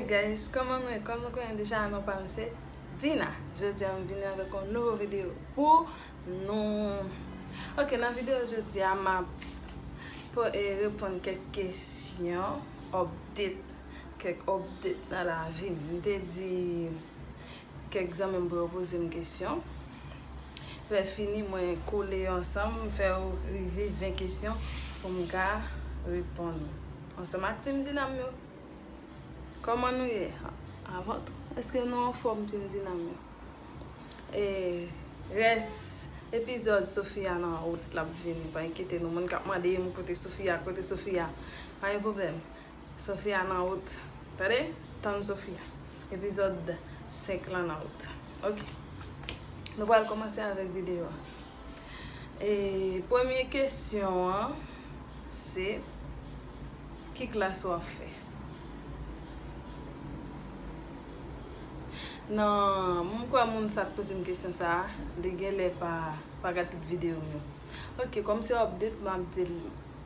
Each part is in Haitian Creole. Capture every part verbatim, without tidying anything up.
Guys, kòman nou ye? Kòm nou konnen deja, non pa m se Dina. Jodi a, m vini avèk yon nouvo videyo pou nou. Ok, nan videyo jodi a, m ap po- e, reponn kèk kesyon, update, kèk update nan lavi m. M te di kèk zanmi m pou yo poze m kesyon. Lè fini, mwen kole yo ansanm, m fè yo rive ven kesyon pou m ka reponn ansanm ak Team Dina m yo. Kòman nou ye? Avan tou, èske nou anfòm, Team Dina m yo? E, rès epizòd Sofia nan wout, l ap vini. Pa enkyete nou. Moun k ap mande m kote Sofia, kote Sofia. Pa gen pwoblèm. Sofia nan wout. Tande? Tann Sofia. Epizòd senk lan nan wout. Ok. Nou pral kòmanse avèk videyo a. E premye kesyon an, se, ki klas w ap fè? Nan, m kwè moun sa k poze m kesyon sa a, li genlè pa, pa gad tout videyo m yo. Ok, kòm se update, m ap di l,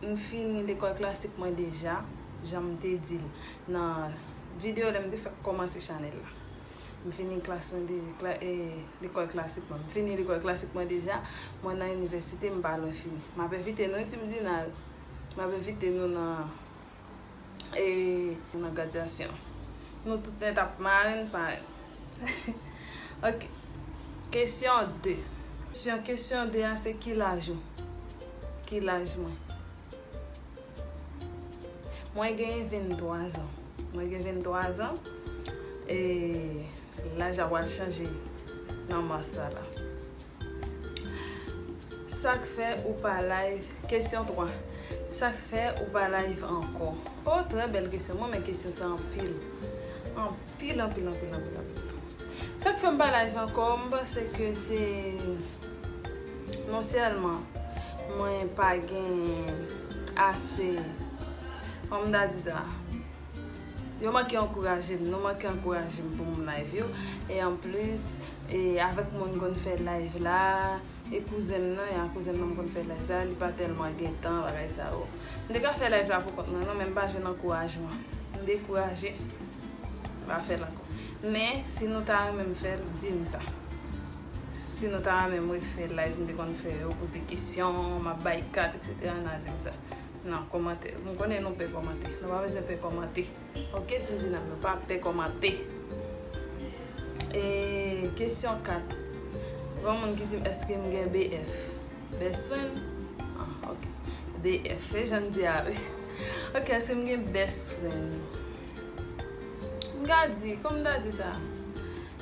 m fini lekòl klasik mwen deja, jan m te di l nan videyo lè m te fèk kòmanse chanèl la. M fini klas mwen de, kla, e, lekòl klasik mwen. M fini lekòl klasik mwen deja, mwen nan inivèsite, m pa lwen fini. M ap envite nou, Team Dina, m ap envite nou nan, e, nan gradyasyon. Nou tout nèt ap marenn, parenn. Ok. Kesyon de. Kesyon, kesyon de a se ki laj ou? Ki laj mwen? Mwen gen venntwa zan. Mwen gen venntwa zan. E laj la pral chanje nan mas sa la. Sa k fè ou pa live? Kesyon twa. Sa k fè ou pa live ankò? Oh, trè bèl kesyon. Mwen renmen kesyon sa anpil. Anpil, anpil, anpil, anpil, anpil. Sa k fè m pa live ankò, m panse ke se non sèlman mwen pa gen ase, kòman m ta di sa, yo manke ankouraje m, nou manke ankouraje m pou m live yo. E anplis, e avèk moun konn fè live la, e kouzen m nan, e a kouzen m nan m konn fè live la, li pa tèlman gen tan, bagay sa yo. M te ka fè live la pou kont mwen, non, men m pa jwenn ankourajman. M dekouraje. M pa fè l ankò. Men, si nou ta renmen m fè l, di m sa. Si nou ta renmen m refè live m te konn fè yo, poze kesyon, m ap bay kat, etsetera, n a di m sa. Nan kòmantè. M konnen nou pè kòmante. Nou pa bezwen pè kòmante. Ok, Team Dina m yo, pa pè kòmante. E kesyon kat. Gon moun ki di m èske m gen B F? Best friend? Ah, ok. B F, e jan m di a wi. Ok, èske m gen best friend? M ka di, kòman m ta di sa?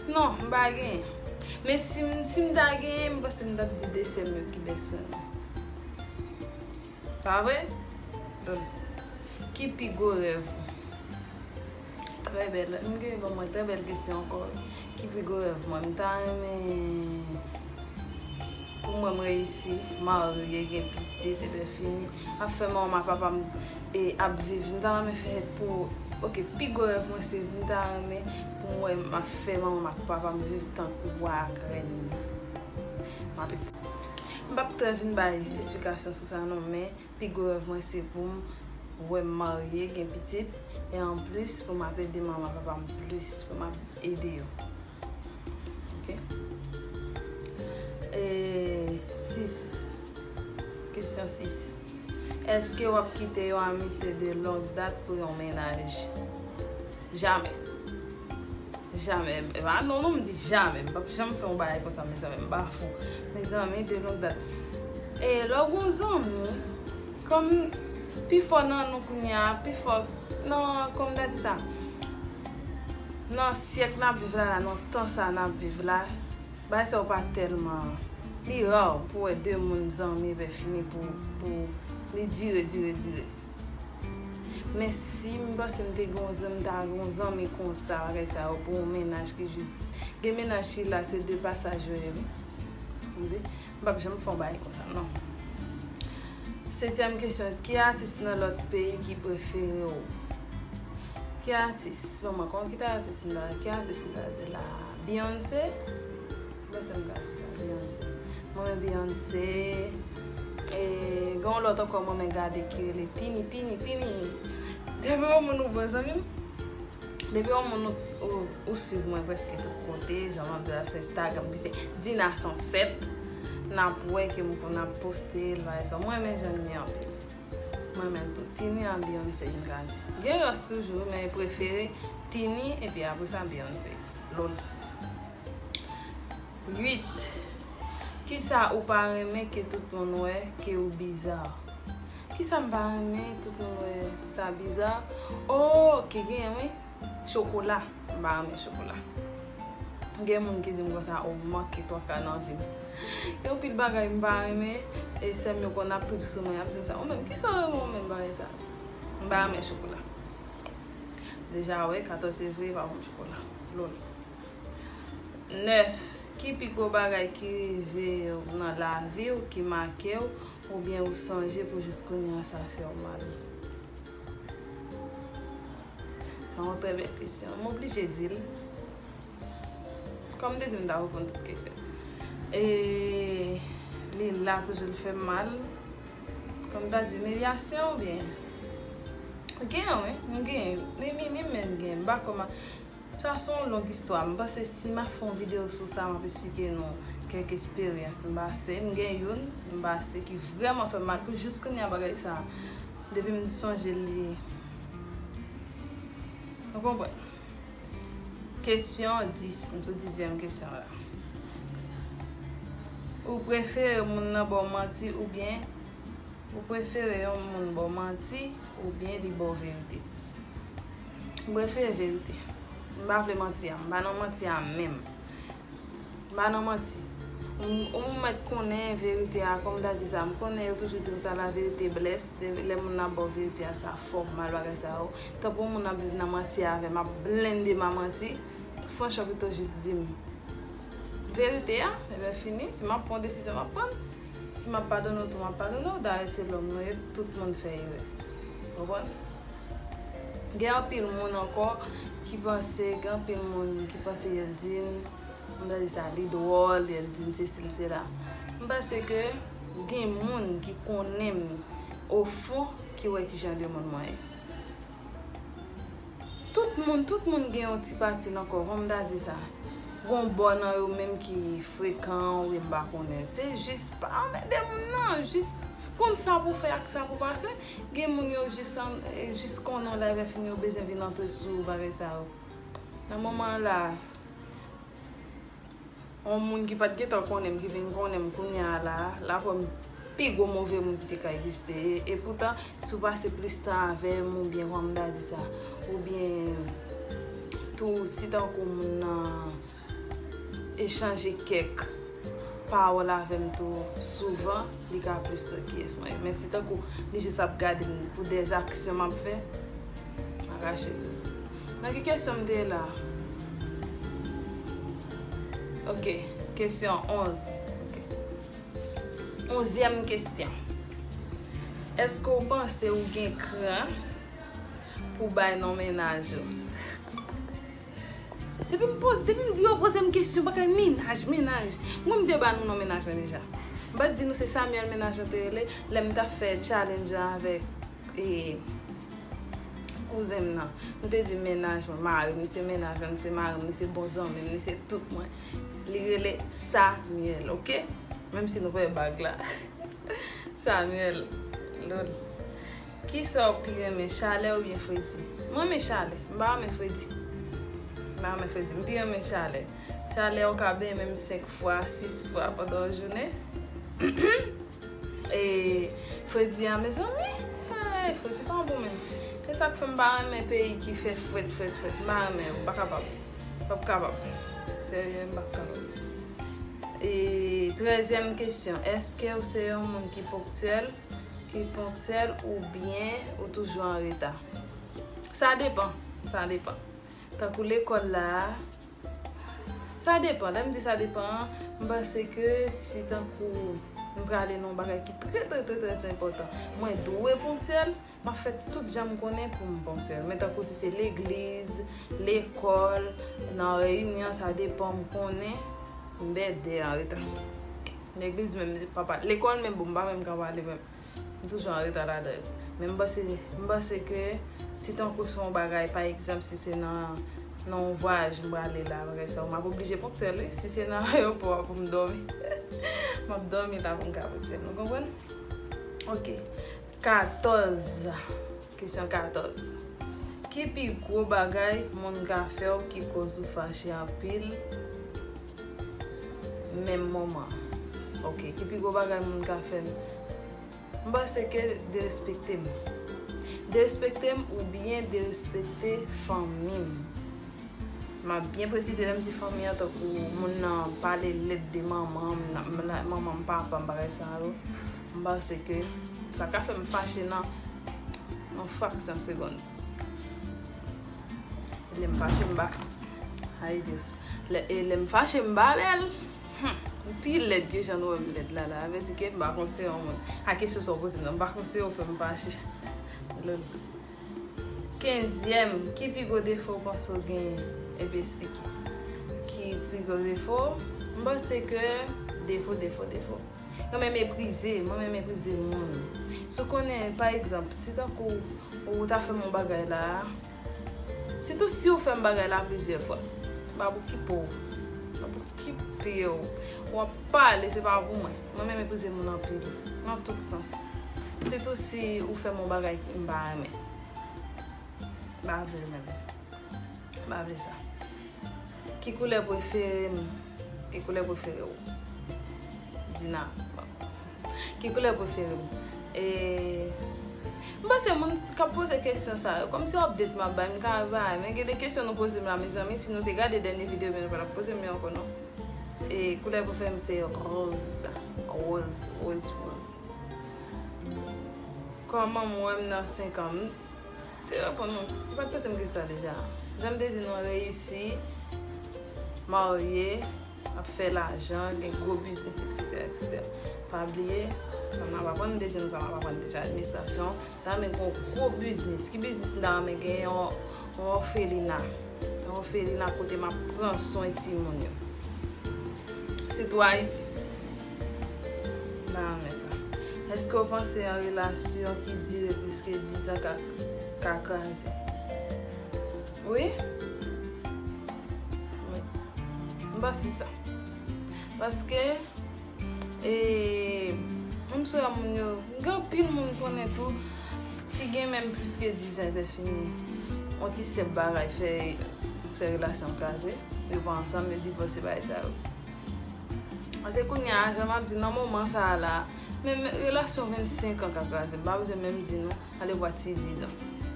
Non, m pa genyen. Men si m, si m ta genyen, m panse m t ap di de sè m yo ki best friend mwen. Pa vre? Donk, ki pi gwo rèv ou? Trè bèl. M gen ban mwen trè bèl kesyon ankò. Ki pi gwo rèv mwen? M ta renmen pou mwen m reyisi, marye, gen pitit, epi fini. Ap fè manman papa m e ap viv. M ta renmen fè pou, ok, pi gwo rèv mwen se m ta renmen pou m wè m ap fè manman m ak papa m viv tankou wa ak rèn. M ap, m p ap trè vin bay esplikasyon sou sa non, men pi gwo rèv mwen se pou m wè m marye, gen pitit, e anplis pou m ap ede manman papa m plis, pou m ap ede yo. Ok? E sis. Kesyon sis. Èske w ap kite yon amitye de longue date pou yon mennaj? Jamè. Jamè. Ah non, non, m di jamè. M p ap janm fè yon bagay konsa, mezanmi. M pa fou. Mezanmi, de longue date. E lè w gon zanmi, kòm pifò nan nou kounye a, pifò nan, kòman ta di sa? Nan syèk n ap viv la, la, nan tan sa n ap viv la, bagay sa yo pa tèlman, li ra pou wè de moun zanmi epi fini pou, pou li dire, dire, dire. Men si m panse m te gen yon zanmi, m ta gen yon zanmi konsa, bagay sa yo, pou yon mennaj ki jis, gen mennaj ki la, se de pasaj yo ye, wi. Tande? M p ap janm fè yon bagay konsa, non. Setyèm kesyon, ki atis nan lòt peyi ki prefere w? Ki atis? Bon, mwen konn ki ta atis m ta, ki atis m ta di la? Beyoncé? M panse m ka di sa, Beyoncé. Mwen renmen Beyoncé. E gen yon lòt ankò mwen renmen gade ki rele Tini, Tini, Tini. Depi yon moun ou bon zanmi m, Depi yon moun ou, ou, ou swiv mwen prèske tout kote, jan m ap di la sou Instagram, ki se Dina san sèt, n ap wè ke m konn ap poste l, bagay sa. Mwen renmen jan l ye anpil. Mwen renmen l tou. Tini a Beyoncé, m ka di. Gen lòs toujou, men prefere Tini, epi apre sa Beyoncé. Lol. Uit. Kisa ou pa renmen ke tout moun wè ke ou biza? Kisa m pa renmen tout moun wè sa biza? Oh, ok, gen, wi. Chokola. M pa renmen chokola. Gen moun ki di m konsa, ou manke twa ka nan vi m. Gen anpil bagay m pa renmen, e sè m yo konn ap trip sou mwen, y ap di sa, ou menm, kisa w renmen ou menm bagay sa? M pa renmen chokola. Deja, wè, katòz fevriye pa bon chokola. Lol. Nèf. Ki pi gwo bagay ki rive w nan lavi w, ki make w, oubyen ou sonje pou jis kounye a sa fè w mal? Se yon trè bèl kesyon. M oblije di l. Kòm m te di m ta reponn tout kesyon. E li la toujou, l fè m mal. Kòm m ta di imilyasyon oubyen. Gen, wi, m gen. Li minim, men m gen. M pa kòman. Sa se yon long istwa. M panse si m ap fè yon videyo sou sa, m ap eksplike nou kèk eksperyans m pase. M gen youn m pase ki vrèman fè m mal pou jis kounye a bagay sa. Depi m sonje li. Ou konprann? Kesyon dis, m sou dizyèm kesyon la. Ou prefere moun nan ba w manti oubyen Ou prefere yon moun ba w manti oubyen li ba w verite? M prefere verite. M pa vle manti a. M pa nan manti a menm. M pa nan manti. Ou, ou mèt konnen verite a, kòm m ta di sa. M konnen yo toujou di konsa, la vérité blesse. Lè moun nan ap ba w verite a, sa fè w mal, bagay sa yo. Tanpri yon moun ap viv nan manti avè m, ap blende m a manti. Franchman, pito jis di m verite a, ebyen fini. Si m ap pran yon desizyon, m ap pran l. Si m ap padone w tou, m ap padone w. Dayè, se lòm nou ye, tout moun fè erè. Konprann? Gen anpil moun ankò ki panse, gen anpil moun ki panse yo di m, m tande sa, li dwòl, yo di m sesi, l sela. M panse ke gen moun ki konnen m ofon, ki wè ki jan de moun mwen ye. Tout moun, tout moun gen yon ti pati nan kò, kòm m ta di sa. Gon bò nan yo menm ki frekan, oubyen m pa konnen. Se jis pa anmède moun nan, jis konn sa pou fè ak sa pou pa fè. Gen moun yo jis an, e, jis konnen w la, lè fini yo bezwen vin antre sou bagay sa yo. Nan moman la, yon moun ki pa t gentan konnen m, ki vin konnen m kounye a la, l ap wè m pi gwo move moun ki te ka egziste. E, e poutan, si w pase plis tan avè m, oubyen kòman m ta di sa, oubyen tou si tankou moun nan echanje kèk pawòl avè m tou souvan, li ka plis sou kiyès mwen ye. Men si tankou li jis ap gade m pou dèzaksyon m ap fè, m a rache tou. Nan ki kesyon m te ye la? Ok, kesyon onz. Ok. Onzyèm kesyon. Èske w panse w gen kran pou bay non mennaj ou? Depi m poze, depi m di yo poze m kesyon, bagay mennaj, mennaj. Mwen, m te ba nou non mennaj mwen deja. M pa t di nou se Samuel mennaj mwen te rele, lè m t ap fè challenge la avèk, e, kouzen m nan. M te di mennaj mwen, mari m, li se mennaj mwen, li se mari m, li se bon zanmi m, li se tout mwen. Li rele Samuel, ok? Menm si nou pa wè bag la. Samuel, lol. Kisa w pi renmen, chalè oubyen fredi? Mwen renmen chalè, m pa renmen fredi. M pa renmen fredi, m pi renmen chalè. Chalè, ou ka benyen menm senk fwa, sis fwa pandan yon jounen. E fredi a, mezanmi, ay, fredi pa bon menm. Se sa k fè m pa renmen peyi ki fè frèt, frèt, frèt. M pa renmen, m pa kapab. M p ap kapab. Serye, m p ap kapab. E trèzyèm kesyon, èske w se yon moun ki ponktyèl, ki ponktyèl oubyen ou toujou an reta? Sa depann, sa depann. Tankou lekòl la, sa depann. Lè m di sa depann an, m panse ke si tankou m prale nan yon bagay ki trè, trè, trè, trè enpòtan, mwen dwe ponktyèl, m ap fè tout jan m konnen pou m ponktyèl. Men tankou si se legliz, lekòl, nan reyinyon, sa depann, m konnen m bèdè an reta. Legliz menm, papa, lekòl menm, bon, m pa menm ka pale menm. M toujou anreta ladan yo. Men m panse, m panse ke si tankou se yon bagay, pa egzanp, si se nan, nan yon vwayaj m prale la, bagay sa yo, m ap oblije ponktyèl, wi. Si se nan ayewopò a pou m dòmi, m ap dòmi la pou m ka ponktyèl. Nou konprann? Ok. Katòz. Kesyon katòz. Ki pi gwo bagay moun ka fè w ki koz ou fache anpil menm moman? Ok, ki pi gwo bagay moun ka fè m? M panse ke derespekte m. Derespekte m oubyen derespekte fanmi m. M ap byen presize lè m di fanmi an, tankou moun nan pale lèd de manman m, nan, nan, manman m, papa m, bagay sa yo. M panse ke sa ka fè m fache nan yon fraksyon segonn. E lè m fache, m ba, ay Dye, lè, e lè m fache, m ba bèl. Hmm, m pi lèd ke jan nou wè m lèd la, la. Sa vle di ke m pa konsidere yon moun. A kesyon sa w poze m nan, m pa konsidere w fè m fache. Lòl. Kenzyèm, ki pi gwo defo w panse w genyen? Epi esplike. Ki pi gwo defo? M panse ke defo, defo, defo. Mwen renmen meprize, mwen renmen meprize moun. Si w konnen, pa egzanp, si tankou ou ta fè m yon bagay la, sitou si w fè m bagay la plizyè fwa, m pa pou kipe w. M pa pou kipe w. W ap pale, se pa pou mwen. Mwen renmen meprize moun anpil, nan tout sans. Sitou si ou fè m yon bagay ki m pa renmen. M pa vle l menm. M pa vle sa. Ki koulè prefere m? Ki koulè prefere w? Dina. Ki koulè prefere m? E, m panse moun k ap poze kesyon sa yo, kòmsi update m ap bay, m ka bay, men gen de kesyon nou poze m la, mezanmi, si nou te gade dènye videyo, men nou pa t ap poze m yo ankò, non. E koulè prefere m se roz. Roz, roz, roz. Kòman m wè m nan senk an? M te reponn nou, m pa t poze m kesyon sa deja. Jan m te di nou, reyisi, marye, ap fè lajan, gen gwo biznis, etsetera, etsetera. Pa bliye, sa m ap aprann, m te di nou sa m ap aprann deja, administrasyon. M ta renmen gen yon gwo biznis. Ki biznis m ta renmen genyen? Yon, yon òfelina. Yon òfelina kote m ap pran swen timoun yo. Sitou Ayiti. M ta renmen sa. Èske w panse yon relasyon ki dire plis ke diz an ka, ka kraze? Wi. Wi. M panse sa. Paske, e, menm si w wè moun yo, gen anpil moun konnen tou, ki gen menm plis ke diz an, epi fini. Yon ti senp bagay fè, fè relasyon kraze. Yo pa ansanm, yo divòse, bagay sa yo. Paske kounye a, jan m ap di, nan moman sa a la, menm relasyon vennsenk an ka kraze. M pa bezwen menm di nou, ale bwat si diz an.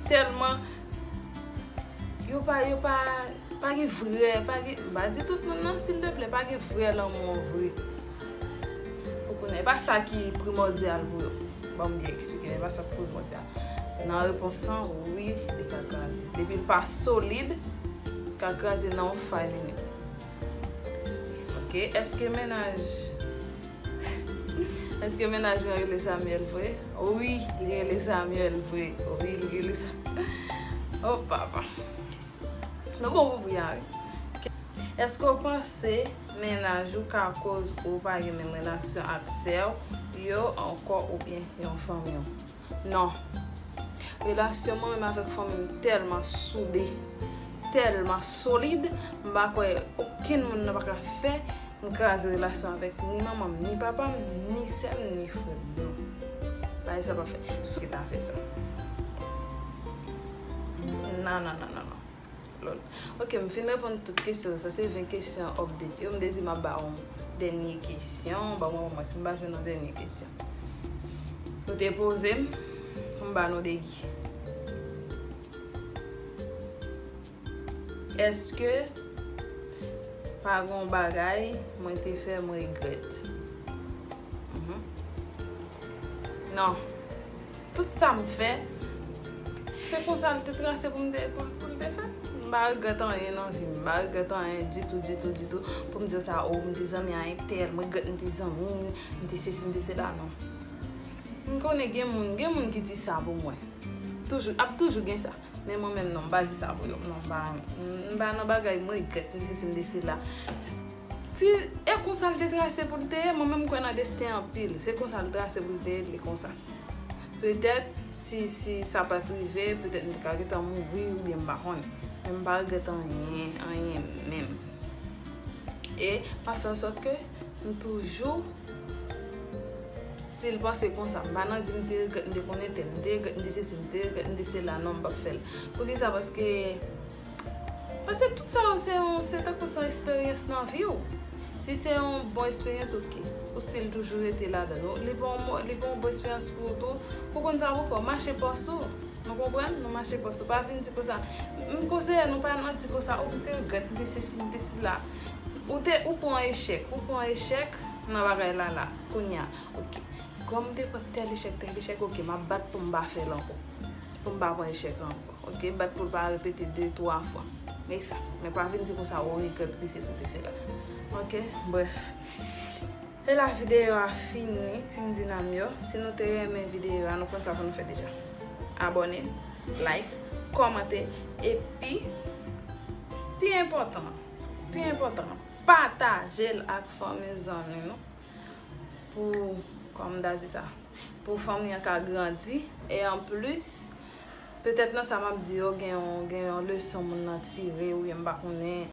Tèlman, yo pa, yo pa, pa gen vrè, pa gen, m pa di tout moun non, silteplè, pa gen vrè lanmou an vre. Ou konnen, e pa sa ki primòdyal pou yo. Ban m byen eksplike, men e pa sa ki primòdyal. Nan repons lan, wi, li ka kraze. Depi l pa solid, li ka kraze nan yon fay li menm. Ok, èske mennaj, èske mennaj mwen rele Samuel vre? Wi, li rele Samuel vre. Wi, li rele Sa-, oh papa. Nou bon pou pri a, wi. Èske w panse mennaj ou ka koz ou pa gen menm relasyon ak sè w yo ankò oubyen yon fanmi w? Non. Relasyon mwen menm avèk fanmi m tèlman soude, tèlman solid, m pa kwè okenn moun nan pa ka fè m kraze relasyon avèk ni manman m, ni papa m, ni sè m, ni frè m. Non. Bagay sa pa fè. Sou ki ta fè sa. Non, non, non, non, non. Lòl. Ok, m fin reponn tout kesyon yo. Sa se ven kesyon update yo. M te di m ap ba yon dènye kesyon. Ban mwen wè si m pa jwenn yon dènye kesyon. Nou te poze m pou m ba nou degi. Èske pa gen yon bagay mwen te fè m regrèt? Mhm. Non. Tout sa m fè, se konsa l te trase pou m te, pou, pou l te fèt. M pa regrèt anyen nan vi m. M pa regrèt anyen ditou, ditou, ditou. Pou m di sa, o, m te zanmi a entèl, m regrèt m te zanmi l, m te sesi, m te sela, non. M konnen gen moun, gen moun ki di sa pou mwen. Toujou, ap toujou gen sa. Men mwen menm non, m pa di sa pou yo. Non, m pa, m pa nan bagay m regrèt, m sesi, m te sela. Si e konsa l te trase pou l te ye, mwen menm m kwè nan desten anpil. Se konsa l trase pou l te ye, li konsa. Petèt, si, si sa pa t rive, petèt m te ka gentan mouri oubyen m pa konnen. Men m pa regrèt anyen, anyen menm. E m ap fè ansòt ke m toujou still panse konsa. M pa nan di m te regrèt m te konnen tèl, m te regrèt m te sesi, m te regrèt m te sela, non, m p ap fè l. Poukisa? Paske Paske tout sa yo se yon, se tankou se yon eksperyans nan vi w. Si se yon bon eksperyans, oke. Ou still toujou rete ladan l. Li pa yon mo- li pa yon bon eksperyans pou ou tou. Ou konn sa pou fè, mache pòs ou. Nou konprann? Nou mache pòs ou. Pa vin di konsa. M konseye nou pa nan di konsa, o, m te regrèt, m te sesi, m te sela. Ou te, ou pran echèk, ou pran echèk nan bagay la la. Kounye a, oke. Kòm m te pran tèl echèk, tèl echèk, oke, m ap bat pou m pa fè l ankò. Pou m pa pran echèk la ankò. Oke, bat pou l pa repete de, twa fwa. E sa. Men pa vin di konsa, o, regrèt ou te sesi, ou te sela. Oke, brèf. E la videyo a fini, Team Dinam yo. Si nou te renmen videyo a, nou konn sa pou nou fè deja. Abòne, like, kòmante, epi, pi enpòtan, pi enpòtan, pataje l ak fanmi zanmi nou. Pou, kòman m ta di sa, pou fanmi an ka grandi. E anplis, petèt nan sa m ap di yo, gen yon, gen yon leson moun nan tire, oubyen m pa konnen,